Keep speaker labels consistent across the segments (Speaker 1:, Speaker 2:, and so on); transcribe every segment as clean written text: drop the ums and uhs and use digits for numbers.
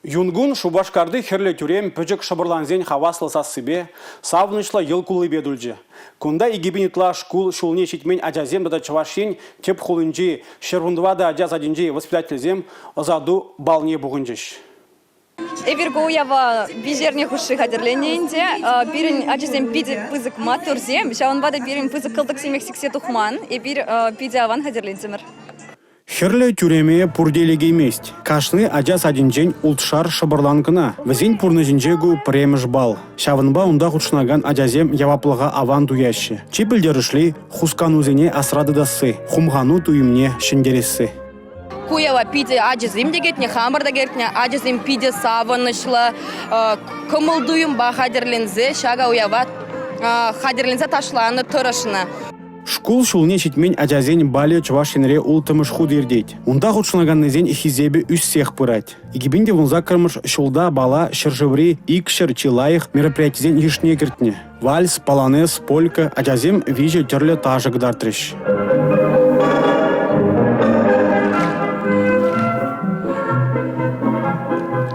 Speaker 1: Юнкун Шупашкарти Хӗрлӗ тӳрем пӗчӗк шӑпӑрлансен хаваслӑ сассипе, савӑнӑҫлӑ йӑл куллипе тулчӗ. Кунта 2000 ытла шкул ҫулне ҫитмен ачасем тата Чӑваш Ен тӗп хулинчи 114 ача садӗнчи воспитательсем ӑсату балне пухӑнчӗҫ.
Speaker 2: Эпир ку уява виҫ эрне хушши хатӗрленнӗ ӗнтӗ. Пирӗн ачасем питӗ пысӑк маттурсем, ҫавӑнпа та пирӗн пысӑк кӑлтӑксемех сиксе тухман. Эпир питӗ аван хатӗрлентӗмӗр.
Speaker 1: Хӗрлӗ тӳреме пурте лекеймест. Кашни ача садӗнчен ултшар шӑпӑрлан кӑна. Вӗсен пурнӑҫӗнче ку пӗрремӗш балл. Ҫавӑнпа унта хутшӑнакан ачасем яваплӑха аван туяҫҫӗ. Чи пӗлтерӗшли – хусканусене асра тытасси, хумхану туйӑмне ҫӗнтересси.
Speaker 2: Ку уява питӗ ачасем те кӗтнӗ, хамӑр та кӗтнӗ. Ачасем питӗ савӑнӑҫлӑ, кӑмӑл-туйӑмпа хатӗрленсе ҫак уява хатӗрленсе ташланӑ, тӑрӑшнӑ.
Speaker 1: Шкул ҫулне ҫитмен ачасен балӗ Чӑваш Енре улттӑмӗш хут иртет. Унта хутшӑнаканнисен хисепӗ ӳссех пырать. 2018-мӗш ҫулта бала ҫӗршыври 200 чи лайӑх мероприятисен йышне кӗртнӗ. Вальс, полонез, полька ачасем виҫӗ тӗрлӗ ташӑ кӑтартрӗҫ.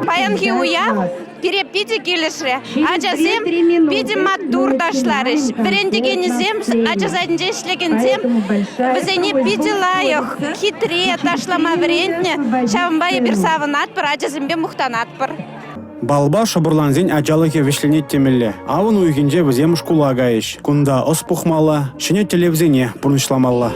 Speaker 3: Паянхи уяв Пире питӗ килӗшрӗ. Ачасем питӗ маттур ташларӗҫ. Вӗрентекенӗсем, ача садӗнче ӗҫлекенсем вӗсене питӗ лайӑх, хитре ташлама вӗрентнӗ. Ҫавӑнпа эпир савӑнатпӑр, ачасемпе мухтанатпӑр.
Speaker 1: Балпа шӑпӑрлансен ачалӑхӗ вӗҫленет темелле. Авӑн уйӑхӗнче вӗсем шкула кайӗҫ. Кунта ӑс пухмалла, ҫӗнӗ тӗллевсене пурнӑҫламалла.